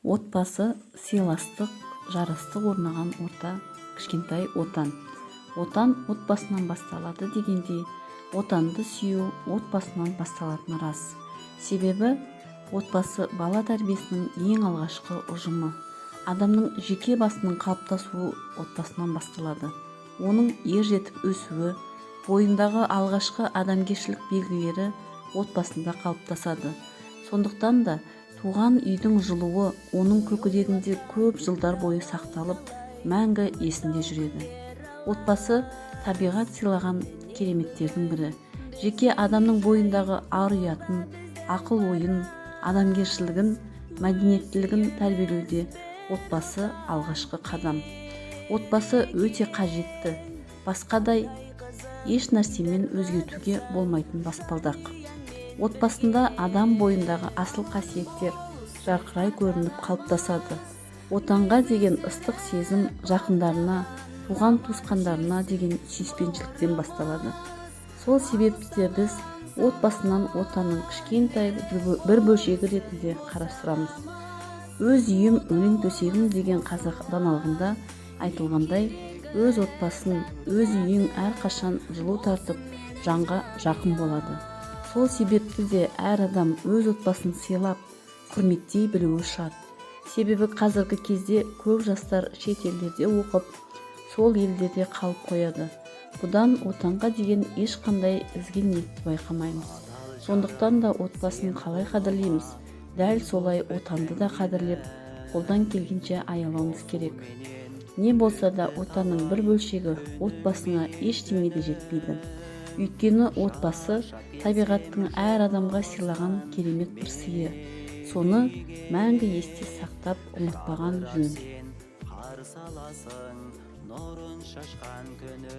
Отбасы – сыйластық, жарастық орнаған орта, кішкентай отан. Отан отбасынан басталады дегендей, отанды сүю отбасынан басталатыны рас. Себебі отбасы – бала тәрбиесінің ең алғашқы ұжымы. Адамның жеке басының қалыптасуы отбасынан басталады. Оның ер жетіп өсуі, бойындағы алғашқы адамгершілік белгілері отбасында қалыптасады. Сондықтан да туған үйдің жылуы оның көкірегінде көп жылдар бойы сақталып, мәңгі есінде жүреді. Отбасы – табиғат сыйлаған кереметтердің бірі. Жеке адамның бойындағы ар ұятын, ақыл ойын, адамгершілігін, мәдениеттілігін тәрбиелеуде отбасы – алғашқы қадам. Отбасы өте қажетті, басқадай еш нәрсемен өзгертуге болмайтын баспалдақ. Отбасында адам бойындағы асыл қасиеттер жарқырай көрініп қалыптасады. Отанға деген ыстық сезім жақындарына, туған туысқандарына деген сүйіспеншіліктен басталады. Сол себепті де біз отбасынан отанның кішкентай бір бөлшегі ретінде қарастырамыз. «Өз үйім – өлең төсегім» деген қазақ даналығында айтылғандай, өз отбасын, өз үйің әрқашан жылу тартып, жанға жақын болады. Сол себепті де әр адам өз отбасын сыйлап, құрметтей білуі шарт. Себебі қазіргі кезде көп жастар шет елдерде оқып, сол елдерде қалып қояды. Бұдан отанға деген ешқандай ізгі ниетті байқамаймыз. Сондықтан да отбасын қалай қадірлейміз, дәл солай отанды да қадірлеп, қолдан келгенше аялауымыз керек. Не болса да, отанның бір бөлшегі отбасыңа ештеңе де жетпейді. Өйткені отбасы – табиғаттың әр адамға сыйлаған керемет бір сыйы. Соны мәңгі есте сақтап, ұмытпаған жөн. Қарсы аласың нұрын шашқан күнім.